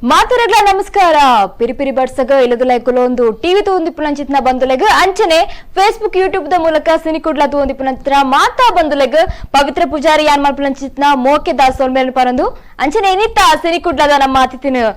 ಮಾತರಗ್ಲ ನಮಸ್ಕಾರ. ಪಿರಿ ಪಿರಿ ಬಡ್ಸಗ ಇಲ್ಲದಲೈ ಕುಲೊಂದು ಟಿವಿ ತೂಂದಿಪ್ಪುನಂಚಿತ್ನ ಬಂದುಲೆಗ್, ಅಂಚನೆ Facebook YouTube the ಮೂಲಕ ಸಿನಿಕುಡ್ಲ ತೂಂದಿಪ್ಪುನಂಚಿತ್ನ ಮಾತಾ ಬಂದುಲೆಗ್ ಪವಿತ್ರ ಪೂಜಾರಿ ಯಾನ್ ಮಲ್ಪುನಂಚಿತ್ನ ಮೋಕೆ ದಾಸೋಲ್ ಮೇಲೆ ಪರಂದು. ಅಂಚನೆ ಇನಿತ್ತ ಸಿನಿಕುಡ್ಲದ ನಮ್ಮ ಅತಿಥಿನ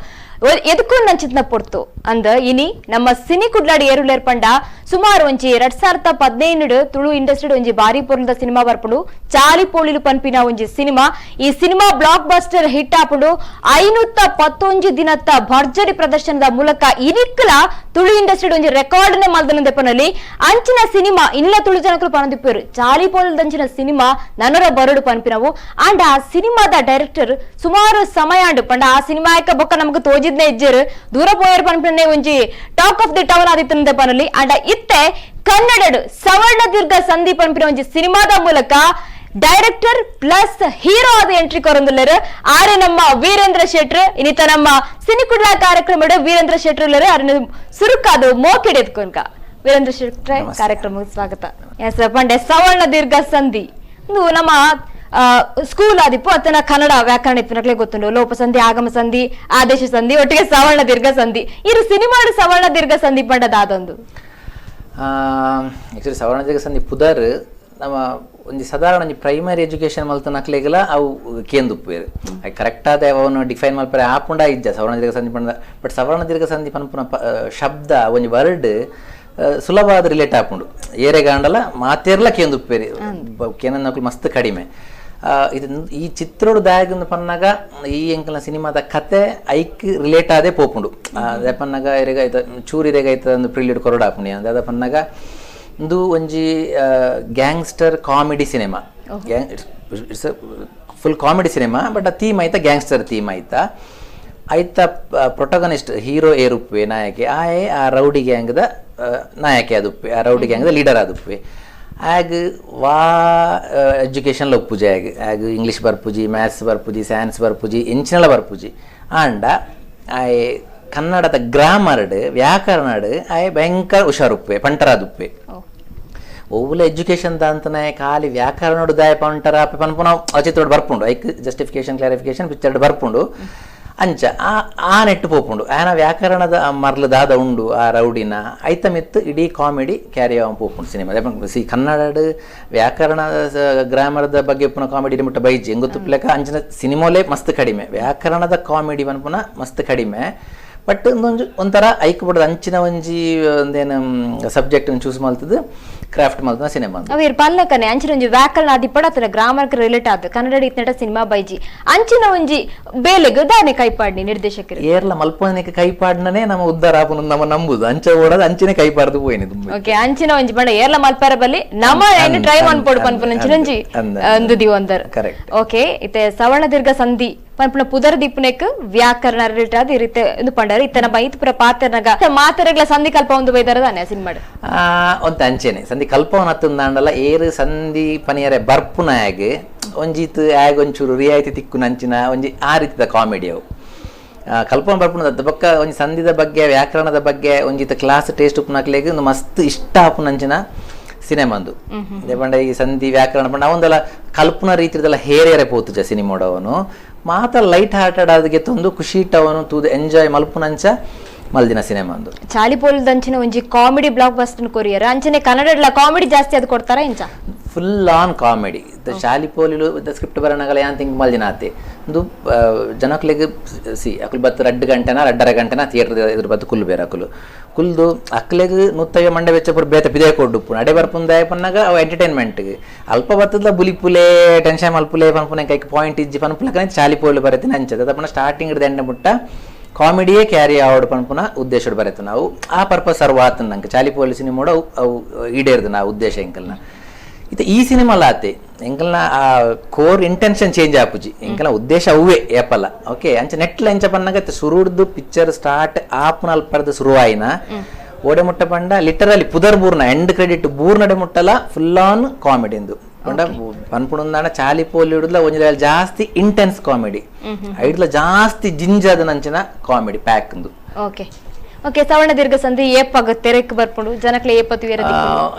ಎದಕ್ಕೂ ನಂಚಿತ್ನ ಪೊರ್ತು ಅಂದ. ಇನಿ ನಮ್ಮ ಸಿನಿ ಕುಡ್ಲಾಡಿ ಏರುಲೇರ್ ಪಂಡ, ಸುಮಾರು ಒಂಜಿ 2015 ತುಳು ಇಂಡಸ್ಟ್ರಿ ಒಂಜಿ ಬಾರಿ ಪೊರ್ಲದ ಸಿನಿಮಾ ಬರ್ಪುಂಡು, ಚಾಲಿ ಪೋಳಿಲು ಪನ್ಪಿನ ಒಂಜಿ ಸಿನಿಮಾ. ಈ cinema block buster hit ಆಪುಂಡು. 511 ದಿನತ್ತ ಭರ್ಜರಿ ಪ್ರದರ್ಶನದ ಮೂಲಕ ಇನಿಕ್ಲ ತುಳು ಇಂಡಸ್ಟ್ರಿ ಒಂಜಿ ರೆಕಾರ್ಡ್ ನೆ ಮಲ್ದನಂದೆ ಪನಲ್ಲಿ. ಅಂಚಿನ ಸಿನಿಮಾ ಇಲ್ಲ ತುಳು ಜನಕರು ಪನದಿಪ್ಪೇರು, ಚಾಲಿ ಪೋಳಿದಂಚಿನ ಸಿನಿಮಾ ನನರ ಬರಡು ಪನ್ಪಿನವು. ಅಂಡ್ ಆ ಸಿನಿಮಾದ ಡೈರೆಕ್ಟರ್ ಸುಮಾರು ಸಮಯ ಅಂಡು ಪಂಡ ಆ ಸಿನಿಮಾ ಬೊಕ್ಕ ನಮಗ್ ತೋಜಿದ್ನೆ ಇಜ್ಜೆರ್, ದೂರ ಪೋಯರ್ ಪನ್ಪಿನ ಒಂಜಿ talk of the town ಆದಿತ್ತಂದೆ ಪನಲಿ. And ಇತ್ತೆ ಕನ್ನಡಡ್ ಸವರ್ಣ ದೀರ್ಘ ಸಂಧಿ ಪನ್ಪಿನ ಒಂಜಿ ಸಿನಿಮಾದ ಮೂಲಕ director plus hero ಆದ ಎಂಟ್ರಿ ಕೊರೊಂದುಲ್ಲೆರ್. ಆರೆ ನಮ್ಮ ವೀರೇಂದ್ರ ಶೆಟ್ರ್. ಇನ್ನಿತ ನಮ್ಮ ಸಿನಿಕುಡ್ಲ ಕಾರ್ಯಕ್ರಮಡ್ ವೀರೇಂದ್ರ ಶೆಟ್ರ್ ಉಲ್ಲೆರ್. ಅರನ ಸುರುಕಾದು ಮೋಕೆಡ್ ಎತ್ಕೊನ್ಕ. ವೀರೇಂದ್ರ ಶೆಟ್ರೆ, ನಮಸ್ತೆ. ಕಾರ್ಯಕ್ರಮಕ್ಕೆ ಸ್ವಾಗತ. ಎಸ್, ಪಂಡೆ ಸವರ್ಣ ದೀರ್ಘ ಸಂಧಿ ಒಂದು ನಮ್ಮ ಸ್ಕೂಲ್ ಆದಿಪ್ಪು ಅತನ ಕನ್ನಡ ವ್ಯಾಕರಣ ಇಪ್ಪನಕ್ಲೆ ಗೊತ್ತುಂಡು. ಲೋಪ ಸಂಧಿ, ಆಗಮ ಸಂಧಿ, ಆದೇಶ ಸಂಧಿ, ಒಟ್ಟಿಗೆ ಸವರ್ಣ ದೀರ್ಘ ಸಂಧಿ. ಇರು ಸಿನಿಮಾಡು ಸವರ್ಣ ದೀರ್ಘ ಸಂಧಿ ಪಂಡದಾದೊಂದು. ಆಕ್ಚುಲಿ ಸವರ್ಣ ದೀರ್ಘ ಸಂಧಿ ಪುದರ್ ನಮ್ಮ ಒಂಜಿ ಸಾಧಾರಣ ಒಂಜಿ ಪ್ರೈಮರಿ ಎಜುಕೇಶನ್ ಮಲ್ತನಕ್ಲೆಗೆಲ ಅವು ಕೇಂದುಪ್ಪೇರು. ಕರೆಕ್ಟ್ ಆದ ಅವನು ಡಿಫೈನ್ ಮಲ್ಪರೆ ಆಪುಂಡ ಇಜ್ಜ ಸವರ್ಣ ದೀರ್ಘ ಸಂಧಿ ಪಂಡ. ಬಟ್ ಸವರ್ಣ ದೀರ್ಘ ಸಂಧಿ ಪನ್ಪುನ ಶಬ್ದ, ಒಂಜಿ ವರ್ಡ್ ಸುಲಭವಾದ ರಿಲೇಟ್ ಆಪುಂಡು. ಏರೆಗಾಂಡಲ ಮಾತೇರ್ಲ ಕೇಂದುಪ್ಪೇರಿ, ಕೇನನ್ನಕ್ಲು ಮಸ್ತ್ ಕಡಿಮೆ. ಇದು ಈ ಚಿತ್ರೋಡು ದಾಯಗಂದು ಪನ್ನಾಗ ಈ ಎಂಕಲ್ನ ಸಿನಿಮಾದ ಕತೆ ಐಕ್ ರಿಲೇಟ್ ಆದೇ ಪೋಪುಂಡು. ಅದೇ ಪನ್ನಾಗ ಇರೆಗ ಐತ ಚೂರು ಇರೆಗ ಐತ ಒಂದು ಪ್ರಿಲ್ಯೂಡ್ ಕೊರಡ ಆಪುಂಡು. ಅದ ಪನ್ನಾಗ ಇಂದು ಒಂಜಿ gangster comedy cinema. It's full comedy cinema, but ಆ ಥೀಮ್ ಐತ ಗ್ಯಾಂಗ್ಸ್ಟರ್ ಥೀಮ್ ಐತ. ಐತ ಪ್ರೊಟಗನಿಸ್ಟ್ ಹೀರೋ ಏರುಪ್ಪೆ ನಾಯಕೆ ಆಯೆ ಆ ರೌಡಿ ಗ್ಯಾಂಗ್ದ ನಾಯಕೆ ಅದುಪ್ಪೆ, ಆ ರೌಡಿ ಗ್ಯಾಂಗ್ದ ಲೀಡರ್ ಆದುಪ್ಪೆ. ಆಗ ವಾ ಎಜುಕೇಷನ್ ಒಪ್ಪುಜಿ ಆಗ. ಆಗ ಇಂಗ್ಲೀಷ್ ಬರ್ಪುಜಿ, ಮ್ಯಾಥ್ಸ್ ಬರ್ಪುಜಿ, ಸೈನ್ಸ್ ಬರ್ಪುಜಿ, ಎಂಚಿನಲ ಬರ್ಪುಜಿ. ಆಂಡ ಆಯೆ ಕನ್ನಡದ ಗ್ರಾಮರ್ಡ್, ವ್ಯಾಕರಣಡ್ ಆಯೆ ಭಯಂಕರ ಹುಷಾರುಪ್ಪೆ, ಪಂಟರಾದುಪ್ಪೆ. ಒವ್ವುಲ ಎಜುಕೇಶನ್ ದಾಂತನೆ ಖಾಲಿ ವ್ಯಾಕರಣಡು ದಾಯ ಪಂಟರ ಪನ್ಪುನ ಅಚಿತ್ರೋಡು ಬರ್ಪುಂಡು. ಐಕ್ justification, clarification picture ಬರ್ಪುಂಡು. ಅಂಚ ಆ ಆ ನೆಟ್ಟು ಪೋಪುಂಡು. ಆನ ವ್ಯಾಕರಣದ ಮರ್ಲು ದಾದ ಉಂಡು ಆ ರೌಡಿನ ಐತ ಮಿತ್ತು ಇಡೀ ಕಾಮಿಡಿ ಕ್ಯಾರಿ ಆವ ಪೋಪುಂಡು ಸಿನಿಮಾ. ಸಿ, ಕನ್ನಡಡ್ ವ್ಯಾಕರಣ, ಗ್ರಾಮರ್ದ ಬಗ್ಗೆ ಪುನ ಕಾಮಿಡಿ ಮುಟ್ಟ ಬೈಜಿ ಎಂಗ್ ತುಪ್ಪಲೆಕ ಅಂಚಿನ ಸಿನಿಮೋಲೆ ಮಸ್ತ್ ಕಡಿಮೆ. ವ್ಯಾಕರಣದ ಕಾಮಿಡಿ ಪನ್ಪುನ ಮಸ್ತ್ ಕಡಿಮೆ. ಬಟ್ ಒಂದೊಂದು ಒಂಥರ ಐಕ್ ಬಡದ ಅಂಚಿನ ಒಂಜಿ ಒಂದೇನು ಸಬ್ಜೆಕ್ಟ್ ಚೂಸ್ ಮಲ್ತದ, ಕ್ರಾಫ್ಟ್ ಮಲ್ತದ ಸಿನಿಮಾ. ಅವು ಇರ್ ಪಲ್ಲಕನೆ ಅಂಚಿನ ಒಂಜಿ ವ್ಯಾಕರಣ ಆದಿಪ್ಪಡ ಅತನ ಗ್ರಾಮರ್ ರಿಲೇಟ್ ಆದ್ ಕನ್ನಡ ಇತ್ನೆಟ ಸಿನಿಮಾ ಬೈಜಿ. ಅಂಚಿನ ಒಂಜಿ ಬೇಲೆಗ್ ದಾನೆ ಕೈಪಾಡ್ನಿ ನಿರ್ದೇಶಕರು? ಏರ್ಲ ಮಲ್ಪನೆಗೆ ಕೈಪಾಡ್ನೇ ನಮ್ಮ ಉದ್ದಾರ ಆಪುನ ನಮ್ಮ ನಂಬುದು. ಅಂಚ ಓಡದ ಅಂಚಿನ ಕೈಪಾಡ್ದು ಪೋಯಿನಿ ತುಂಬ. ಓಕೆ, ಅಂಚಿನ ಒಂಜಿ ಪಂಡ ಏರ್ಲ ಮಲ್ಪರ ಬಲ್ಲಿ, ನಮ್ಮ ಏನು ಟ್ರೈ ಮನ್ಪೊಡು ಪನ್ಪುನ ಅಂಚಿನ ಒಂಜಿ ಅಂದು ದಿವಂದರ್. ಕರೆಕ್ಟ್. ಓಕೆ, ಇತ್ತೆ ಸವರ್ಣ ದೀರ್ಘ ಸಂಧಿ ಪನ್ಪುನ ಪುದರ್ ದಿಪ್ಪುನೆಕ್ ವ್ಯಾಕರಣ ರಿಲೇಟ್ ಆದ್ ಈ ರೀತಿ ಒಂದು ಪಂಡರ್. ಇತ್ತನ ಬೈತ್ ಪುರ ಪಾತ್ರನಗ ಮಾತರೆಗ್ಲ ಸಂಧಿ ಕಲ್ಪ ಒಂದು ಬೈದಾರ ದಾನೆ ಸಿನಿಮಾಡ್? ಒಂತ ಅಂಚೆನೆ ಸಂಧಿ ಕಲ್ಪವನ ಹತ್ತಂದಾಂಡಲ ಏರು ಸಂಧಿ ಪನಿಯರೆ ಬರ್ಪುನಾಯಾಗ ಒಂಜಿತ್ ಆಗ ಒಂಚೂರು ರಿಯಾಯಿತಿ ತಿಕ್ಕುನ ಅಂಚಿನ ಒಂಜಿ ಆ ರೀತಿದ ಕಾಮಿಡಿ ಅವು. ಕಲ್ಪನ ಬರ್ಪುನ ಬೊಕ್ಕ ಒಂಜಿ ಸಂಧಿದ ಬಗ್ಗೆ, ವ್ಯಾಕರಣದ ಬಗ್ಗೆ ಒಂಜಿತ ಕ್ಲಾಸ್ ಟೇಸ್ಟ್ ಉಪ್ಪುನಕ್ಲೆಗ್ ಒಂದು ಮಸ್ತ್ ಇಷ್ಟ ಆಪುನಂಚಿನ ಸಿನಿಮಾ ಅಂದು. ಪಂಡ ಈ ಸಂಧಿ ವ್ಯಾಕರಣ ಪಂಡ ಅವಂದೆಲ್ಲ ಕಲ್ಪನ ರೀತಿದೆಲ್ಲ ಹೇರೇರೆ ಪೋತುಜ ಸಿನಿಮೋಡವನು. ಮಾತ ಲೈಟ್ ಹಾರ್ಟೆಡ್ ಆದಗೆ ತಂದು ಖುಷಿ ಇಟ್ಟವನು ತೂದು ಎಂಜಾಯ್ ಮಲ್ಪುನಂಚ ಮಲ್ದಿನ ಸಿನಿಮಾ ಅಂದು. ಚಾಲಿಪೋಲ್ದಂಚಿನ ಒಂಜಿ comedy block buster courier. ಅಂಚನೆ ಕನ್ನಡಡ್ಲ ಕಾಮಿಡಿ ಜಾಸ್ತಿ ಅದು ಕೊಡ್ತಾರ ಇಂಚ? Full on comedy. Chaalipolilu script ಬರೋಣಗಲ ಯಾನ್ ತಿಂಕ್ ಮಲ್ದಿನ ಆತೆ. ಒಂದು ಜನಕ್ಲೆಗ್ ಸಿ ಅಕುಲು ಬತ್ತು 2 ಗಂಟೆನ 2.5 ಗಂಟೆನ ಥಿಯೇಟರ್ ಎದುರು ಬತ್ತು ಕುಲ್ಲು ಬೇರೆ. ಅಕುಲು ಕುಲ್ದು ಅಕ್ಲೆಗ್ ನುತ್ತಯ್ಯ ಮಂಡೆ ವೆಚ್ಚಪುರ ಬೇತೆ ಪಿದೆ ಕೊಡ್ಡುಪ್ಪು ಅಡೆ ಬರ್ಪುಂದಾಯ ಪನ್ನಾಗ ಅವು ಎಂಟರ್ಟೈನ್ಮೆಂಟ್. ಅಲ್ಪ ಬತ್ತದ ಬುಲಿಪುಲೆ, ಟೆನ್ಷನ್ ಮಲ್ಪುಲೆ ಪನ್ಪುನ ಕೈಕ್ ಪಾಯಿಂಟ್ ಇಜ್ಜಿ ಪನ್ಪುಲಕನೆ ಚಾಲಿಪೋಲು ಬರತ್ತಿನ ಅಂಚದ. ಪಂಡ ಸ್ಟಾರ್ಟಿಂಗ್ ಹಿಡ್ದು ಎಂಡ ಮುಟ್ಟ ಕಾಮಿಡಿಯೇ ಕ್ಯಾರಿ ಆವಡ್ ಪನ್ಪುನ ಉದ್ದೇಶಡ್ ಬರೆತು ನಾವು. ಆ ಪರ್ಪಸ್ ಸರ್ವ್ ಆತನ ನಂಗೆ. ಚಾಲಿಪೋಲಿ ಸಿನಿಮೋಡ ಅವು ಅವು ಈಡೇರ್ದು ನಾ ಉದ್ದೇಶ ಎಂಕಲ್ನ. ಇತ್ತೆ ಈ ಸಿನಿಮಾ ಆತೆ ಎಂಕಲ್ನ ಆ core intention change ಆಪುಜಿ. ಎಂಕಲ್ನ ಉದ್ದೇಶ ಅವ್ವೇ ಏಪಲ್ಲ. ಓಕೆ, ಅಂಚ ನೆಟ್ಲ ಎಂಚ ಪನ್ನಗ ಸುರುಡ್ದು ಪಿಕ್ಚರ್ ಸ್ಟಾರ್ಟ್ ಆಪುನ ಅಲ್ಪರ್ದು ಶುರುವಾಯಿನ ಓಡೆ ಮುಟ್ಟ ಪಂಡ ಲಿಟರಲಿ ಪುದರ್ ಬೂರ್ನ ಎಂಡ್ ಕ್ರೆಡಿಟ್ ಬೂರ್ನಡೆ ಮುಟ್ಟಲ full on comedy ಎಂದು ಪಂಡ ಪನ್ಪುಣಂದಾಣ. ಚಾಲಿ ಪೋಲಿ ಹಿಡಿದ್ಲ ಒಂಜಿ ಜಾಸ್ತಿ ಇಂಟೆನ್ಸ್ ಕಾಮಿಡಿ, ಐಡ್ಲ ಜಾಸ್ತಿ ಜಿಂಜಾದ ನಂಚಿನ ಕಾಮಿಡಿ ಪ್ಯಾಕ್ ಇಂದು. ಓಕೆ, Okay, ಸವರ್ಣ ದೀರ್ಘ ಸಂಧಿ ಏಪಾಗ ತೆರೆಕ್ ಬರ್ಪುಂಡು ಜನಕ್ಲೆ ಏಪತ್ತು ವೇರ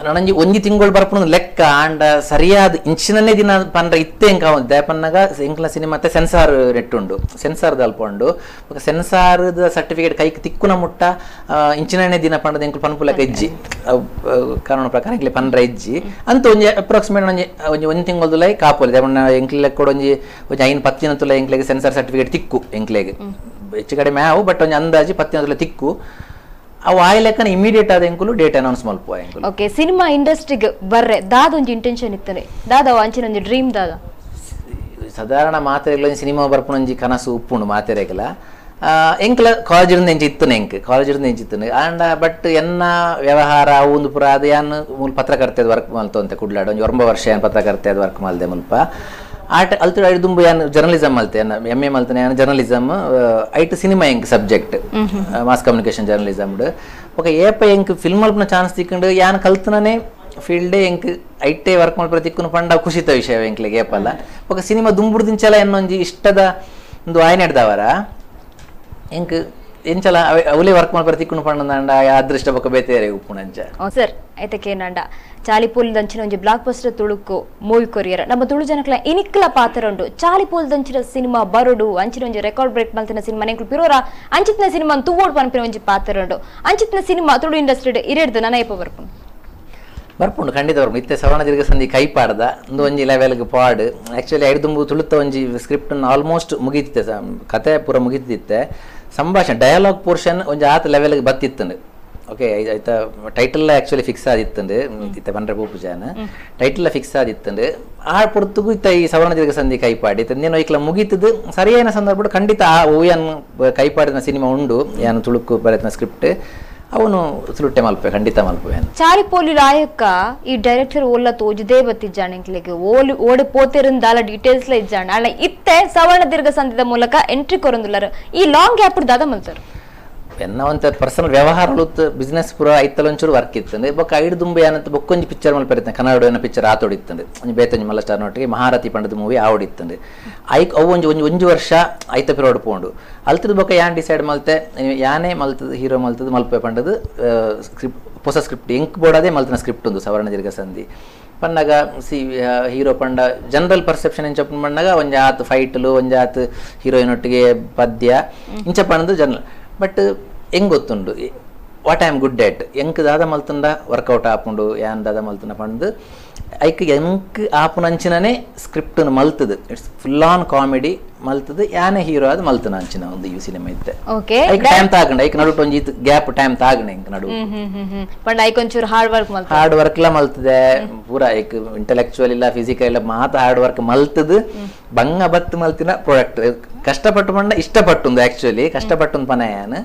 ನನಂಜಿ ಒಂಜಿ ತಿಂಗಳು ಬರ್ಪುಂಡು ಲೆಕ್ಕ ಆಂಡ ಸರಿಯಾದ ಇಂಚಿನನೇ ದಿನ ಪಂಡ್ರೆ ಇತ್ತೆ ಎಂಕ ದೇಪನ್ನಗ ಎಂಕ್ಲ ಸಿನಿಮಾತೆ ಸೆನ್ಸಾರ್ ನೆಟ್ಟುಂಡು, ಸೆನ್ಸಾರ್ ದಲ್ಪುಂಡು. ಬೊಕ ಸೆನ್ಸಾರ್ದ ಸರ್ಟಿಫಿಕೇಟ್ ಕೈಕ್ ತಿಕ್ಕುನ ಮುಟ್ಟ ಇಂಚಿನನೇ ದಿನ ಪಂಡದ ಎಂಕ್ಲು ಪನ್ಪು ಲೆಕ್ಕ ಇಜ್ಜಿ, ಕಾನೂನು ಪ್ರಕಾರ ಎಂಕ್ಲೆ ಪಂಡ್ರೆ ಇಜ್ಜಿ ಅಂತ ಒಂಜಿ ಅಪ್ರಾಕ್ಸಿಮೇಟ್ ಒಂಜಿ ಒಂಜಿ ಒಂಜಿ ತಿಂಗಳದುಲೈ ಕಾಪೋಲಿ. ದೇಪಣ್ಣ ಎಂಕ್ಲೆ ಲೆಕ್ಕೋಡು ಒಂಜಿ ಒಂಜಿ 5-10 ದಿನ ತುಲ ಎಂಕ್ಲೆಗ್ ಸೆನ್ಸಾರ್ ಸರ್ಟಿಫಿಕೇಟ್ ತಿಕ್ಕು, ಎಂಕ್ಲೆಗ್ ಹೆಚ್ಚು ಕಡಿಮೆ ಆವು, ಬಟ್ ಒಂಜಿ ಅಂದಾಜಿ 10 ದಿನ ತುಲ ತಿಕ್ಕು. ಅವು ಆಯ್ ಲೆಕ್ಕನ ಇಮಿಡಿಯೇಟ್ ಆದ ಎಂಕುಲು ಡೇಟ್ ಅನೌನ್ಸ್ ಮಲ್ಪುವ ಎಂಕುಲು. ಓಕೆ, ಸಿನಿಮಾ ಇಂಡಸ್ಟ್ರಿಗೆ ಬರ್ರೆ ದಾದ ಒಂಜಿ ಇಂಟೆನ್ಷನ್ ಇತ್ತನೆ ದಾದ ಅಂಚಿನ ಒಂಜಿ ಡ್ರೀಮ್ ದಾದ? ಸಾಧಾರಣ ಮಾತೆರೆಗ್ಲ ಒಂಜಿ ಸಿನಿಮಾ ಬರ್ಪುನ ಒಂಜಿ ಕನಸು ಉಪ್ಪುಂಡು ಮಾತೆರೆಗ್ಲ. ಎಂಕ್ಲ ಕಾಲೇಜ್ ಎಂಚ ಇತ್ತನೆ, ಎಂಕ್ ಕಾಲೇಜ್ ಎಂಚ ಇತ್ತನೆ ಆಂಡ ಬಟ್ ಎನ್ನ ವ್ಯವಹಾರ ಅವು ಒಂದು ಪೂರ ಅದು ಯಾನ್ ಮೂಲ ಪತ್ರಕರ್ತೆದ ವರ್ಕ್ ಮಲ್ತೊಂತೆ ಕುಡ್ಲಾಡ ಒಂಜಿ 9 ವರ್ಷ ಯಾನ್ ಪತ್ರಕರ್ತೆದ ವರ್ಕ್ ಮಲ್ದೆ ಮುಲ್ಪ. ಆಟ ಅಲ್ತು ಐದು ದುಂಬು ಯಾನ್ ಜರ್ನಲಿಸಮ್ ಮಲ್ತೆ, ಎಂ ಎ ಮಲ್ತನೆ ಯಾನ್ ಜರ್ನಲಿಸಮ್, ಐಟ್ ಸಿನಿಮಾ ಎಂಕ್ subject mass communication journalism. Okay, ಏಪ ಎಂಕ್ ಫಿಲ್ಮ್ ಮಲ್ಪುನ ಚಾನ್ಸ್ ತಿಕ್ಕೊಂಡು ಯಾನ್ ಕಲ್ತನೇ ಫೀಲ್ಡೇ ಎಂಕ್ ಐಟೇ ವರ್ಕ್ ಮಲ್ಪುನ ತಿಕ್ಕುನು ಪಂಡ ಖುಷಿತ ವಿಷಯ ಎಂಕ್ಲೆಗ್ ಏಪಲ್ಲ. ಓಕೆ, ಸಿನಿಮಾ ದುಂಬುಡ್ದಿಂಚಲ ಎನ್ನೊಂಜಿ ಇಷ್ಟದ ಒಂದು ಆಯ್ನೆಡ್ದವರ ಎಂಕ್ ಎಂಚಲ ಅವಲೇ ವರ್ಕ್ ಮಲ್ಪರ ತಿಕ್ಕುನು ಪಂಡಂಡ ಅದೃಷ್ಟ ಬೊಕ ಬೇತೆ ಉಪ್ಪುನಂಚ. ಸರ್ ಐತಕೇನಂಡ ಚಾಲಿಪೋಲ್ ದಂಚಿನ ಒಂಜಿ block buster Tuluku movie courier ನಮ್ಮ ತುಳು ಜನಕ್ಲ ಇನಿಕ್ಲ ಪಾತ್ರ ಉಂಡು. ಚಾಲಿಪೋಲ್ ದಂಚಿನ ಸಿನಿಮಾ ಬರುಡು ಅಂಚಿನ ಒಂಜಿ ರೆಕಾರ್ಡ್ ಬ್ರೇಕ್ ಮಲ್ತಿನ ಸಿನಿಮಾ ನೆಂಕುಲು ಪಿರೋರ ಅಂಚಿತ್ನ ಸಿನಿಮಾ ತೂವೋಡು ಪನ್ಪಿನ ಒಂಜಿ ಪಾತ್ರ ಉಂಡು. ಅಂಚಿತ್ನ ಸಿನಿಮಾ ತುಳು ಇಂಡಸ್ಟ್ರಿ ಇರೆಡ್ದು ನನ ಏಪ ಬರ್ಪುಂಡು? ಬರ್ಪುಂಡು ಖಂಡಿತ ಬರ್ಪುಂಡು. ಇತ್ತೆ ಸವರ್ಣ ದೀರ್ಘ ಸಂಧಿ ಕೈ ಪಾಡ್ದ ಒಂದು ಒಂಜಿ ಲೆವೆಲ್ಗೆ ಪಾಡು. ಆ್ಯಕ್ಚುಲಿ ಐದು ತುಳುತ್ತ ಒಂಜಿ ಸ್ಕ್ರಿಪ್ಟ್ ಆಲ್ಮೋಸ್ಟ್ ಮುಗೀತಿತ್ತೆ, ಕತೆ ಪೂರ ಮುಗೀತಿತ್ತೆ. ಸಂಭಾಷಣೆ ಡಯಲಾಗ್ ಪೋರ್ಷನ್ ಒಂಜಿ ಆತ ಲೆವೆಲ್ಗೆ ಬತ್ತಿತ್ತಂಡು. ಓಕೆ, ಆಯ್ತಾ ಟೈಟಲ್ ಆ್ಯಕ್ಚುಲಿ ಫಿಕ್ಸ್ ಆದಿತ್ತಂಡು, ಇತ್ತೆ ಪಂಡ್ರೆ ಪೂಪುಜಾನ ಟೈಟಲ್ ಫಿಕ್ಸ್ ಆದಿತ್ತಂಡು. ಆ ಪೊರ್ತುಗು ಇತ್ತ ಈ ಸವರ್ಣ ದೀರ್ಘ ಸಂಧಿ ಕೈಪಾಡಿ ಇತ್ತೆ ಐಕ್ಲ ಮುಗೀತದ್ದು ಸರಿಯಾದ ಸಂದರ್ಭ ಖಂಡಿತ ಆ ಓಯಾನ್ ಕೈಪಾಡಿನ ಸಿನಿಮಾ ಉಂಡು ಯಾನು ತುಳುಕು ಬರೆತಿನ ಸ್ಕ್ರಿಪ್ಟ್ ಅವನು ತುಳುಟ್ಟೆ ಮಲ್ಪೆ ಖಂಡಿತ ಮಲ್ಪೆ. ಚಾಲಿಪೋಲಿ ರಾಯಕ್ಕ ಈ ಡೈರೆಕ್ಟರ್ ಓಲ್ಲ ತೋಜುದೇ ಬತ್ತಿಜ್ಜಾಣ ಎಂಕ್ಲೆಗ್ ಓಲಿ ಓಡೆ ಪೋತೆರುಂದಾಲ ಡೀಟೇಲ್ಸ್ ಲ ಇಜ್ಜಾಣ ಅಲ್ಲ ಇತ್ತೆ ಸವರ್ಣ ದೀರ್ಘ ಸಂಧಿದ ಮೂಲಕ ಎಂಟ್ರಿ ಕೊರೊಂದುಲ್ಲರು ಈ ಲಾಂಗ್ ಗ್ಯಾಪ್ ದಾದ ಮಲ್ತರು. ಎನ್ನ ಒಂತ ಪರ್ಸನಲ್ ವ್ಯವಹಾರ ಬಿಸ್ನೆಸ್ ಪೂರ ಐತಲ ಒಂಚೂರು ವರ್ಕ್ ಇತ್ತಂದ್ರೆ ಬೊಕ್ಕ ಐಡು ದುಂಬು ಏನಂತ ಬೊಕ್ಕೊಂಜಿ ಪಿಕ್ಚರ್ ಮಲ್ಪೆರಿತ್ತಂದೆ ಕನ್ನಡ ಏನೋ ಪಿಕ್ಚರ್ ಆತೋಡಿತ್ತಂದೆ ಒಂಜಿ ಬೇತೊಂಜಿ ಮಲ್ಲ ಸ್ಟಾರ್ ನೊಟ್ಟಿಗೆ ಮಹಾರಥಿ ಪಂಡದ ಮೂವಿ ಆವಡಿತ್ತಂದೆ ಐಕ್ ಅವು ಒಂಜಿ ಒಂಜಿ ಒಂಜಿ ವರ್ಷ ಐತ ಪಿರೋಡ್ ಪೋಂಡು ಅಲ್ತದ ಬೊಕ್ಕ ಯಾನ್ ಡಿಸೈಡ್ ಮಲ್ತೆ ಯಾನೇ ಮಲ್ತದ ಹೀರೋ ಮಲ್ತದ ಮಲ್ಪೆ ಪಂಡದ ಸ್ಕ್ರಿಪ್ಟ್ ಹೊಸ ಸ್ಕ್ರಿಪ್ಟ್ ಎಂಕ್ ಬೋಡಾದೇ ಮಲ್ತನ ಸ್ಕ್ರಿಪ್ಟ್ ಒಂದು ಸವರ್ಣ ದೀರ್ಘ ಸಂಧಿ ಪನ್ನಗ ಸಿ ಹೀರೋ ಪಂಡ ಜನರಲ್ ಪರ್ಸೆಪ್ಷನ್ ಎಂಚ ಪಣ್ಣಗ ಒಂಜಿ ಆತ್ ಫೈಟ್ಲು ಒಂಜಿ ಆತ್ ಹೀರೋಯಿನ್ ಒಟ್ಟಿಗೆ ಪದ್ಯ ಇಂಚ ಪಂಡದು ಜನರಲ್. ಬಟ್ ಹೆಂಗ್ ಗೊತ್ತುಂಡು what I am good at ಎಂಕ್ ದಾದ ಮಲ್ತಂದ ವರ್ಕೌಟ್ ಆಪುಂಡು ಯಾನ್ ದಾದ ಮಲ್ತಂದ ಪಂಡು ಐಕ್ ಎಂಕ್ ಆಪುನಂಚಿನನೇ ಸ್ಕ್ರಿಪ್ಟ್ ಮಲ್ತದು it's full on comedy ಮಲ್ತದು ಯಾನೇ ಹೀರೋ ಅದು ಮಲ್ತನ ಅಂಚಿನ ಒಂದು ಈ ಸಿನಿಮಾ ಇತ್ತೆ. ಓಕೆ, ಐಕ್ ಟೈಮ್ ತಾಗಂಡ ಐಕ್ ನಡುಟ್ ಒಂಜಿ ಗ್ಯಾಪ್ ಟೈಮ್ ತಾಗಂಡ ಎಂಕ್ ನಡು ಪಂಡ ಐಕ್ ಒಂಚೂರು ಹಾರ್ಡ್ ವರ್ಕ್ ಮಲ್ತ ಹಾರ್ಡ್ ವರ್ಕ್ ಲ ಮಲ್ತದೆ ಪೂರ ಐಕ್ ಇಂಟೆಲೆಕ್ಚುಯಲ್ ಇಲ್ಲ ಫಿಸಿಕಲ್ ಇಲ್ಲ ಮಾತ ಹಾರ್ಡ್ ವರ್ಕ್ ಮಲ್ತದು ಬಂಗ ಬತ್ತು ಮಲ್ತಿನ ಪ್ರಾಡಕ್ಟ್ ಕಷ್ಟಪಟ್ಟು ಪಂಡ ಇಷ್ಟಪಟ್ಟು ಆಕ್ಚುಲಿ ಕಷ್ಟಪಟ್ಟು ಪನ ಯಾನ್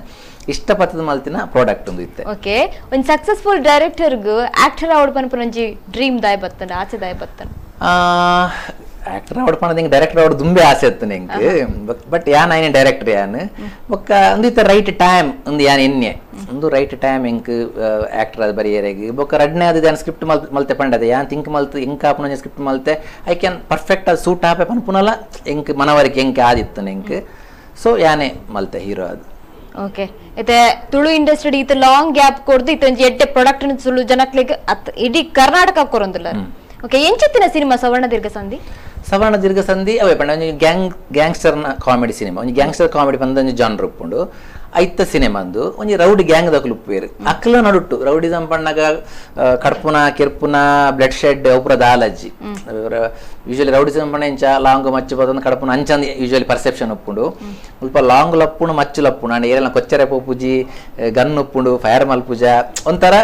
ಇಷ್ಟಪತ್ತದ ಮಲ್ತಿನ ಪ್ರಾಡಕ್ಟ್ ಒಂದು ಇತ್ತೆ. ಓಕೆ, ಒಂದು ಸಕ್ಸಸ್ಫುಲ್ ಡೈರೆಕ್ಟರ್ಗ್ ಆಕ್ಟರ್ ಆವಡ್ ಪನ್ಪುನ ಒಂಜಿ ಡ್ರೀಮ್ ದಾಯ ಬತ್ತನ ಆಸೆ ದಾಯ ಬತ್ತನ? ಆಕ್ಟರ್ ಆವಡ್ ಪಂಡ ಎಂಕ್ ಡೈರೆಕ್ಟರ್ ಆವಡ್ ದುಂಬೆ ಆಸೆ ಇತ್ತನ ಎಂಕ್. ಬಟ್ ಯಾನ್ ಐನೆ ಡೈರೆಕ್ಟರ್ ಯಾನ್ ಬೊಕ್ಕ ಒಂದು ಇತ್ತ ರೈಟ್ ಟೈಮ್ ಒಂದು ಯಾನ್ ಎನ್ನೆ ಒಂದು ರೈಟ್ ಟೈಮ್ ಎಂಕ್ ಆಕ್ಟರ್ ಆದ್ ಬರಿಯರೆಗ್ ಬೊಕ್ಕ ರಡ್ನೆ ಆದ ಯಾನ್ ಸ್ಕ್ರಿಪ್ಟ್ ಮಲ್ತೆ ಪಂಡದೆ ಯಾನ್ ಥಿಂಕ್ ಮಲ್ತ್ ಎಂಕ್ ಆಪುನ ಸ್ಕ್ರಿಪ್ಟ್ ಮಲ್ತೆ I can perfect ಆದ್ ಸೂಟ್ ಆಪೆ ಪನ್ಪುನಲ ಎಂಕ್ ಮನವರಿಕೆ ಎಂಕ್ ಆದಿತ್ತನ ಎಂಕ್. ಸೊ ಯಾನೇ ಮಲ್ತೆ ಹೀರೋ ಅದು. ಓಕೆ, ಇತ್ತೆ ತುಳು ಇಂಡಸ್ಟ್ರಿ ಇತ್ತ ಲಾಂಗ್ ಗ್ಯಾಪ್ ಕೊಡ್ದು ಇತ್ತ ಒಂಜಿ ಎಡ್ಡೆ ಪ್ರಾಡಕ್ಟ್ ತುಳು ಜನಕ್ಲೆಗ್ ಅತ್ ಇಡೀ ಕರ್ನಾಟಕ ಕೊರೊಂದುಲ್ಲ. ಓಕೆ, ಎಂಚಿತ್ತಿನ ಸಿನಿಮಾ ಸವರ್ಣ ದೀರ್ಘ ಸಂಧಿ? ಸವರ್ಣ ದೀರ್ಘ ಸಂಧಿ ಅವೇ ಪಂಡ ಒಂಜಿ ಗ್ಯಾಂಗ್ಸ್ಟರ್ನ ಕಾಮಿಡಿ ಸಿನಿಮಾ ಒಂಜಿ ಗ್ಯಾಂಗ್ಸ್ಟರ್ ಕಾಮಿಡಿ ಪಂಡ ಒಂಜಿ ಜಾನ್ರ್ ಉಪ್ಪುಂಡು ಐತ ಸಿನಿಮಾ ಅಂದು ಒಂಜಿ ರೌಡಿ ಗ್ಯಾಂಗ್ ದಕುಲು ಉಪ್ಪುವೆರ್ ಅಕ್ಲ ನಡುಟ್ಟು ರೌಡಿಸಮ್ ಪಣ್ಣಗ ಕಡ್ಪುನ ಕಿರ್ಪುನ ಬ್ಲಡ್ ಶೆಡ್ ಅವು ಪೂರ ದಾಲಜ್ಜಿ. ಯೂಶುವಲಿ ರೌಡಿಸಮ್ ಪಂಡ ಇಂಚ ಲಾಂಗ್ ಮಚ್ಚು ಪದೊಂದು ಕಡ್ಪುನ ಅಂಚಂದ್ ಯೂಶುವಲಿ ಪರ್ಸೆಪ್ಷನ್ ಉಪ್ಪುಂಡು ಮುಲ್ಪ ಲಾಂಗ್ ಲಪ್ಪುಂಡು ಮಚ್ಚು ಲಪ್ಪುಂಡು ಅಂಡ್ ಏರೆಲ್ಲ ಕೊಚ್ಚರೆ ಪೋಪುಜಿ ಗನ್ ಉಪ್ಪುಂಡು ಫೈರ್ ಮಲ್ಪುಜ ಒಂಥರ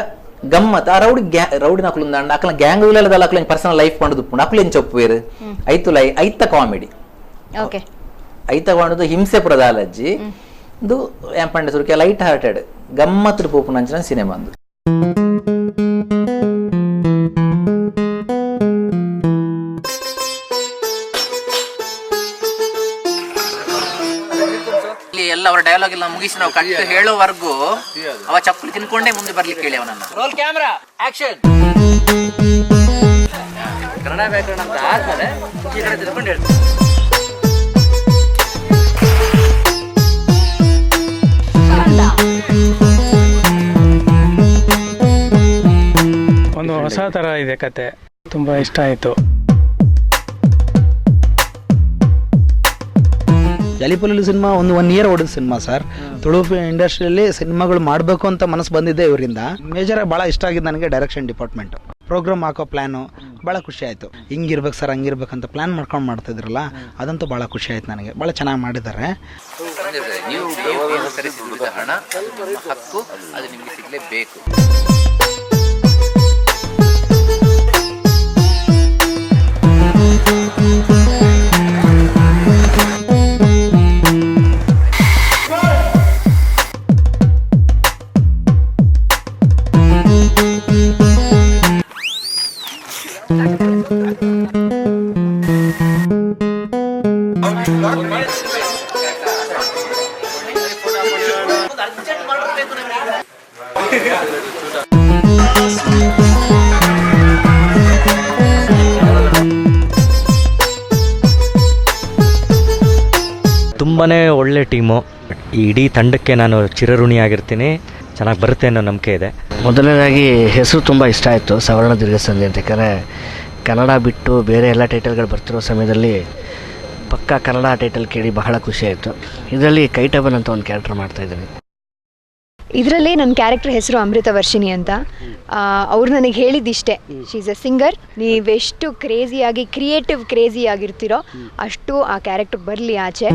ಗಮ್ಮತ್ ಆ ರೌಡಿ ರೌಡಿ ನಕಲು ಅಂಡ ಅಕ್ಲ ಗ್ಯಾಂಗ್ ಉಲ್ಲದ ಅಕ್ಲ ಪರ್ಸನಲ್ ಲೈಫ್ ಪಂಡದು ಉಪ್ಪುಂಡು ಅಕ್ಲು ಎಂಚ ಉಪ್ಪುವೆರ್ ಐತು ಲೈ ಐತ ಕಾಮಿಡಿ. ಓಕೆ, ಐತ ಪಂಡದು ಹಿಂಸೆ ಪೂರ ದಾಲಜ್ಜಿ ಇದು ಪಂಡ ಸುರುಕೆ ಲೈಟ್ ಹಾರ್ಟೆಡ್ ಗಮ್ಮತ್ತು ಪೋಪುನ ಅಂಚಿನ ಸಿನಿಮಾ ಅಂದು. ಎಲ್ಲ ಅವರ ಡೈಲಾಗ್ ಎಲ್ಲ ಮುಗಿಸಿ ನಾವು ಕಟ್ಟು ಹೇಳೋವರೆಗೂ ಅವ ಚಪ್ಪಲಿ ತಿನ್ಕೊಂಡೇ ಮುಂದೆ ಬರ್ಲಿಕ್ಕೆ ಹೇಳಿ ಅವನನ್ನ. Roll camera action. Kannada ವ್ಯಾಕರಣ ಅಂತ ಆದ್ಮೇಲೆ ಈ ಕಡೆ ತಿರ್ಕೊಂಡು ಹೇಳ್ತೀನಿ. ಕಂದ. ಹೊಸ ಥರ ಇದೆ ಕತೆ, ತುಂಬ ಇಷ್ಟ ಆಯಿತು. ಜಾಲಿಪೊಲಿಲು ಸಿನಿಮಾ ಒಂದು 1 ಇಯರ್ ಓಡಿದ ಸಿನಿಮಾ ಸರ್. ತುಳು ಇಂಡಸ್ಟ್ರಿಯಲ್ಲಿ ಸಿನಿಮಾಗಳು ಮಾಡಬೇಕು ಅಂತ ಮನಸ್ಸು ಬಂದಿದ್ದೆ ಇವರಿಂದ. ಮೇಜರಾಗಿ ಭಾಳ ಇಷ್ಟ ಆಗಿದ್ದು ನನಗೆ direction department, program ಹಾಕೋ ಪ್ಲ್ಯಾನು ಭಾಳ ಖುಷಿ ಆಯಿತು. ಹಿಂಗಿರ್ಬೇಕು ಸರ್, ಹಂಗಿರ್ಬೇಕಂತ ಪ್ಲ್ಯಾನ್ ಮಾಡ್ಕೊಂಡು ಮಾಡ್ತಿದ್ರಲ್ಲ, ಅದಂತೂ ಭಾಳ ಖುಷಿ ಆಯ್ತು ನನಗೆ. ಭಾಳ ಚೆನ್ನಾಗಿ ಮಾಡಿದ್ದಾರೆ. ನೀವು ಹಣ ಹಕ್ಕು, ಅದು ನಿಮಗೆ ಸಿಗಲೇಬೇಕು. ತುಂಬಾ ಒಳ್ಳೆ ಟೀಮು. ಈ ಇಡೀ ತಂಡಕ್ಕೆ ನಾನು ಚಿರಋಣಿಯಾಗಿರ್ತೀನಿ. ಚೆನ್ನಾಗಿ ಬರುತ್ತೆ ಅನ್ನೋ ನಂಬಿಕೆ ಇದೆ. ಮೊದಲನೇದಾಗಿ ಹೆಸರು ತುಂಬ ಇಷ್ಟ ಆಯಿತು, ಸವರ್ಣ ದೀರ್ಘ ಸಂಧಿ ಅಂತ. ಯಾಕಂದರೆ ಕನ್ನಡ ಬಿಟ್ಟು ಬೇರೆ ಎಲ್ಲ ಟೈಟಲ್ಗಳು ಬರ್ತಿರೋ ಸಮಯದಲ್ಲಿ ಪಕ್ಕಾ ಕನ್ನಡ ಟೈಟಲ್ ಕೇಳಿ ಬಹಳ ಖುಷಿ ಆಯಿತು. ಇದರಲ್ಲಿ ಕೈಟಬನ್ ಅಂತ ಒಂದು ಕ್ಯಾರೆಕ್ಟರ್ ಮಾಡ್ತಾಯಿದ್ದೀನಿ. ಇದರಲ್ಲಿ ನನ್ನ ಕ್ಯಾರೆಕ್ಟರ್ ಹೆಸರು ಅಮೃತ ವರ್ಷಿಣಿ ಅಂತ. ಅವ್ರು ನನಗೆ ಹೇಳಿದ್ದಿಷ್ಟೇ, she is a singer, ನೀವೆಷ್ಟು ಕ್ರೇಜಿಯಾಗಿ ಕ್ರಿಯೇಟಿವ್ ಕ್ರೇಜಿ ಆಗಿರ್ತೀರೋ ಅಷ್ಟು ಆ ಕ್ಯಾರೆಕ್ಟರ್ ಬರಲಿ ಆಚೆ.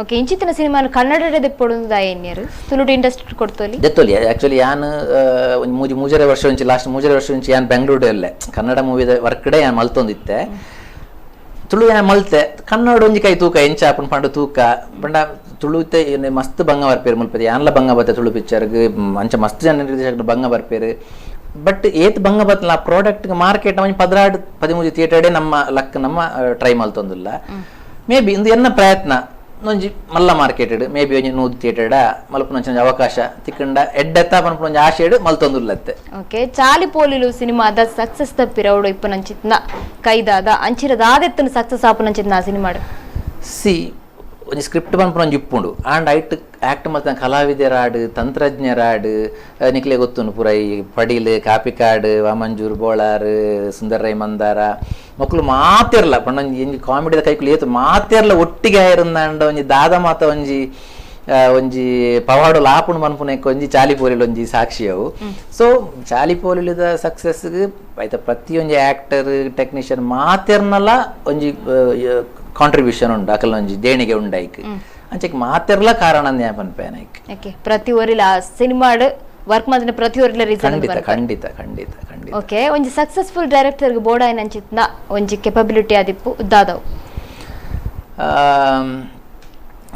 ಓಕೆ, ಇಂಚಿತ್ತಿನ ಸಿನಿಮಾನು ಕನ್ನಡದ ದೆಪ್ಪೊಡುಂದು ಎನ್ಯರು ತುಳುಡು ಇಂಡಸ್ಟ್ರಿ ಕೊಡ್ತೋಲಿ ದೆತ್ತೋಲಿ. ಆ್ಯಕ್ಚುಲಿ ಯಾನ್ ಒಂಜಿ ಮೂಜಿ ಮೂಜರೆ ವರ್ಷ ಒಂಚಿ ಲಾಸ್ಟ್ ಮೂಜರೆ ವರ್ಷ ಒಂಚಿ ಯಾನ್ ಬೆಂಗಳೂರು ಅಲ್ಲೇ ಕನ್ನಡ ಮೂವಿದ ವರ್ಕ್ ಡೇ ಯಾನ್ ಮಲ್ತೊಂದಿತ್ತೆ. ತುಳು ಯಾನ್ ಮಲ್ತೆ ಕನ್ನಡ ಒಂಜಿ ಕೈ ತೂಕ ಎಂಚ ಆಪುಂಡು ಪಂಡ ತೂಕ ಪಂಡ ತುಳುತೆ ಮಸ್ತ್ ಬಂಗ ಬರ್ಪೇರು ಮುಲ್ಪದೆ ಯಾನ್ಲ ಬಂಗ ಬತ್ತೆ ತುಳು ಪಿಕ್ಚರ್ಗೆ ಅಂಚ ಮಸ್ತ್ ಜನ ನಿರ್ದೇಶಕರು ಬಂಗ ಬರ್ಪೇರು. ಬಟ್ ಏತ್ ಬಂಗ ಬತ್ತಲ್ಲ ಆ ಪ್ರಾಡಕ್ಟ್ ಮಾರ್ಕೆಟ್ ಒಂಜಿ 12 13 ಥಿಯೇಟರ್ಡೇ ನಮ್ಮ ಲಕ್ ನಮ್ಮ ಟ್ರೈ ಮಲ್ತೊಂದಿಲ್ಲ. ಮೇ ಬಿ ಇಂದು ಎನ್ನ ಪ್ರಯತ್ನ ಒಂಜಿ ಮಲ್ಲ market may be ಒಂಜಿ 100 ಥಿಯೇಟರ್ಡ ಮಲ್ಪುನ ಒಂಜಿ ಅವಕಾಶ ತಿಕ್ಕಂಡ ಎಡ್ಡೆತ್ತ ಪನ್ಪುನ ಒಂಜಿ ಆಶೆಡ್ ಮಲ್ತೊಂದುಲ್ಲತ್ತೆ. ಓಕೆ, ಚಾಲಿ ಪೋಲಿಲು ಸಿನಿಮಾದ ಸಕ್ಸಸ್ ತಪ್ಪಿರವಡು ಇಪ್ಪನಂಚಿತ್ನ ಕೈದಾದ ಅಂಚಿರದಾದೆತ್ತನ ಸಕ್ಸಸ್ ಆಪುನಂಚಿತ್ನ ಆ ಸಿನಿಮಾಡು ಸಿ ಒಂಜಿ ಸ್ಕ್ರಿಪ್ಟ್ ಪನ್ಪುನ ಒಂಜಿ ಇಪ್ಪುಂಡು and ಐಟ್ ಆ್ಯಕ್ಟ್ ಮಲ್ತನ ಕಲಾವಿದರಾಡು ತಂತ್ರಜ್ಞರಾಡು ನಿಕ್ಲೆ ಗೊತ್ತುಂಡು ಪೂರ ಈ ಪಡೀಲ್ ಕಾಪಿಕಾಡು ವಾಮಂಜೂರ್ ಬೋಳಾರ್ ಸುಂದರ್ ರೈ ಮಂದಾರ ಮಕ್ಕಳು ಮಾತಿರಲ್ಲ ಪಂಡ ಒಂಜಿ ಒಂಜಿ ಕಾಮಿಡಿದ ಕೈಕುಲು ಏತು ಮಾತಿರಲ್ಲ ಒಟ್ಟಿಗೆ ಆಯಿರಂದಾಂಡ ಒಂಜಿ ದಾದ ಮಾತ ಒಂಜಿ ಒಂಜಿ ಪವಾಡು ಲಾಪುಣು ಮನ್ಪುನೆಕ್ ಒಂಜಿ ಚಾಲಿಪೋಲಿಲು ಒಂಜಿ ಸಾಕ್ಷಿ ಅವು. ಸೊ ಚಾಲಿಪೋಲಿದ ಸಕ್ಸಸ್ಗೆ ಆಯ್ತಾ ಪ್ರತಿಯೊಂಜಿ ಆ್ಯಕ್ಟರ್ ಟೆಕ್ನಿಷಿಯನ್ ಮಾತಿರ್ನಲ್ಲ ಒಂಜಿ ಕಾಂಟ್ರಿಬ್ಯೂಷನ್ ಉಂಡು ಅಕಲ್ ಒಂಜಿ ದೇಣಿಗೆ ಉಂಡೈಕ್ ಅಂಚೆಕ್ ಮಾತಿರ್ಲ ಕಾರಣ ಪನ್ಪೇನೈಕ್. ಓಕೆ, ಪ್ರತಿ ಒರಿಲ ಸಿನಿಮಾಡ್ ವರ್ಕ್ ಮಾಡಿದ ಪ್ರತಿ ಒರಿಲ ರೀಸನ್ ಖಂಡಿತ ಖಂಡಿತ ಖಂಡಿತ ಖಂಡಿತ. ಓಕೆ, ಒಂಜಿ ಸಕ್ಸಸ್ಫುಲ್ ಡೈರೆಕ್ಟರ್ಗೆ ಬೋರ್ಡ್ ಆಯ್ನ ಅಂಚಿತ್ನ ಒಂಜಿ ಕೆಪಬಿಲಿಟಿ ಆದಿಪ್ಪು ದಾದವು.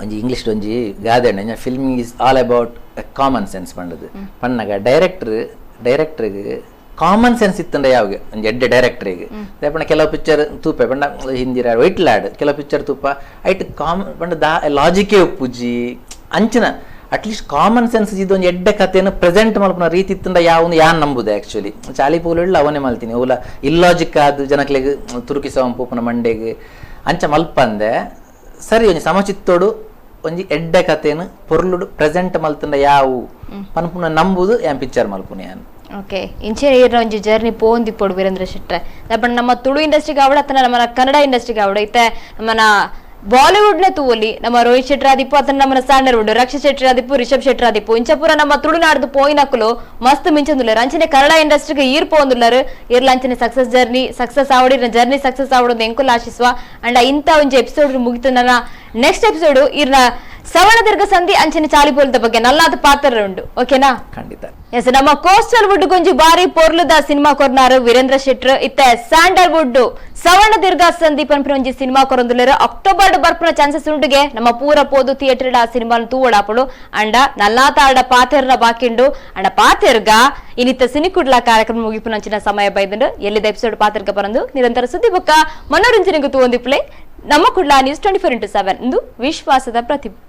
ಒಂಜಿ ಇಂಗ್ಲೀಷ್ ಒಂಜಿ ಗಾದೆ filming is all about common sense ಪಂಡದು ಪಣ್ಣಗ ಡೈರೆಕ್ಟರ್ಗೆ ಕಾಮನ್ ಸೆನ್ಸ್ ಇತ್ತಂಡ ಯಾವಾಗ ಒಂಜಿ ಎಡ್ಡೆ ಡೈರೆಕ್ಟರಿಗೆ ಪಂಡ ಕೆಲವು ಪಿಕ್ಚರ್ ತೂಪೆ ಪಂಡ ಹಿಂದಿ ವೈಟ್ಲಾಡ್ ಕೆಲವು ಪಿಕ್ಚರ್ ತೂಪ ಐಟ್ ಕಾಮನ್ ಪಂಡ ದಾ ಲಾಜಿಕೇ ಉಪ್ಪುಜಿ ಅಂಚಿನ at least common sense ಇದು ಒಂದು ಎಡ್ಡೆ ಕಥೆಯನ್ನು ಪ್ರೆಸೆಂಟ್ ಮಲ್ಪುನ ರೀತಿ ಇತ್ತಂಡ ಯಾವನು ಯಾನ್ ನಂಬುದು ಆ್ಯಕ್ಚುಲಿ. ಚಾಲಿ ಪೂಲು ಅವನೇ ಮಲ್ತೀನಿ ಓಲ ಇಲ್ಲಾಜಿಕ್ ಆದ ಜನಕ್ಲೆಗ್ ತುರುಕಿಸವ ಪೂಪನ ಮಂಡೆಗೆ ಅಂಚ ಮಲ್ಪಂದೆ ಸರಿ ಒಂಜಿ ಸಮಚಿತ್ತೋಡು ಒಂಜಿ ಎಡ್ಡೆ ಕಥೆಯನ್ನು ಪೊರ್ಲುಡು ಪ್ರೆಸೆಂಟ್ ಮಲ್ತಂಡ ಯಾವು ಪನ್ಪುನ ನಂಬುದು ಯಾನ್ ಪಿಕ್ಚರ್ ಮಲ್ಪುನ ಯಾನ್. ಓಕೆ, ಇಂಚೆ ಈರ್ನ ಒಂಜಿ ಜರ್ನಿ ಪೋಂದಿಪ್ಪೊಡು ವೀರೇಂದ್ರ ಶೆಟ್ರೆ. ದಪ್ಪಣ ನಮ್ಮ ತುಳು ಇಂಡಸ್ಟ್ರಿಗೆ ಆವಡ ಅತ್ತನ ನಮ್ಮ ಕನ್ನಡ ಇಂಡಸ್ಟ್ರಿಗೆ ಆವಡ, ಇತ್ತೆ ನಮ್ಮನ ಬಾಲಿವುಡ್ ನ ತೂವೊಲಿ, ನಮ್ಮ ರೋಹಿತ್ ಶೆಟ್ಟಿ ಆದಿಪ್ಪು ಅತ್ತನ ನಮ್ಮನ ಸ್ಯಾಂಡಲ್ವುಡ್ ರಕ್ಷಿತ್ ಶೆಟ್ಟಿ ಆದಿಪ್ಪು, ರಿಷಬ್ ಶೆಟ್ಟಿ ಆದಿಪ್ಪು, ಇಂಚಪುರ ನಮ್ಮ ತುಳುನಾಡ್ದು ಪೋಯಿನಕುಲು ಮಸ್ತ್ ಮಿಂಚೊಂದುಲ್ಲೆರ್. ಅಂಚನೆ ಕನ್ನಡ ಇಂಡಸ್ಟ್ರಿಗೆ ಈರ್ ಪೋಂದುಲ್ಲರ್. ಈರ್ಲ ಅಂಚನೆ ಸಕ್ಸಸ್ ಜರ್ನಿ ಸಕ್ಸಸ್ ಆವಡ್, ಈರ್ನ ಜರ್ನಿ ಸಕ್ಸಸ್ ಆವಡ್ ಎಂಕುಲು ಆಶಿಸುವ. ಅಂಡ್ ಇಂತ ಒಂಜಿ ಎಪಿಸೋಡ್ ಮುಗಿತು. ನನ್ನ ನೆಕ್ಸ್ಟ್ ಎಪಿಸೋಡ್ ಈರ್ನ ಸವರ್ಣ ದೀರ್ಘ ಸಂಧಿ ಅಂಚನೆ ಚಾಲಿಪೋಲದ ಬಗ್ಗೆ ನಲ್ಲಾದ ಪಾತ್ರ ಉಂಡು, ಓಕೆನಾ? ಖಂಡಿತ. ಎಸ್, ನಮ್ಮ ಕೋಸ್ಟಲ್ ವುಡ್ ಗೊಂಜಿ ಬಾರಿ ಪೊರ್ಲುದ ಸಿನಿಮಾ ಕೊರ್ನಾರು ವೀರೇಂದ್ರ ಶೆಟ್ರ್. ಇತ್ತೆ ಸ್ಯಾಂಡಲ್ ವುಡ್ ಸವರ್ಣ ದೀರ್ಘ ಸಂಧಿ ಪನ್ಪಿನ ಒಂಜಿ ಸಿನಿಮಾ ಕೊರೊಂದುಲ್ಲೆರ್. ಅಕ್ಟೋಬರ್ ಬರ್ಪುನ ಚಾನ್ಸಸ್ ಉಂಡುಗೆ. ನಮ್ಮ ಪೂರ ಪೋದು ಥಿಯೇಟರ್ ಆ ಸಿನಿಮಾ ತೂವೊಡಾಪುಂಡು. ಅಂಡ ನಲ್ಲಾತ ಆಡ ಪಾತೆರ್ನ ಬಾಕಿಂಡು. ಅಂಡ ಪಾತೆರ್ಗ ಇನ್ನಿತ್ತ ಸಿನಿಕುಡ್ಲ ಕಾರ್ಯಕ್ರಮ ಮುಗಿಪುನಂಚಿನ ಸಮಯ ಬೈದಂಡು. ಎಲ್ಲಿದ ಎಪಿಸೋಡ್ ಪಾತೆರ್ಗ ಬರಂದು. ನಿರಂತರ ಸುದ್ದಿ ಬೊಕ್ಕ ಮನೋರಂಜನೆಗೂ ತೂವೊಂದಿಪ್ಪುಲೆ ನಮ್ಮ ಕುಡ್ಲ ನ್ಯೂಸ್ 24x7. ಇಂದು ವಿಶ್ವಾಸದ ಪ್ರತಿಬಿಂಬ.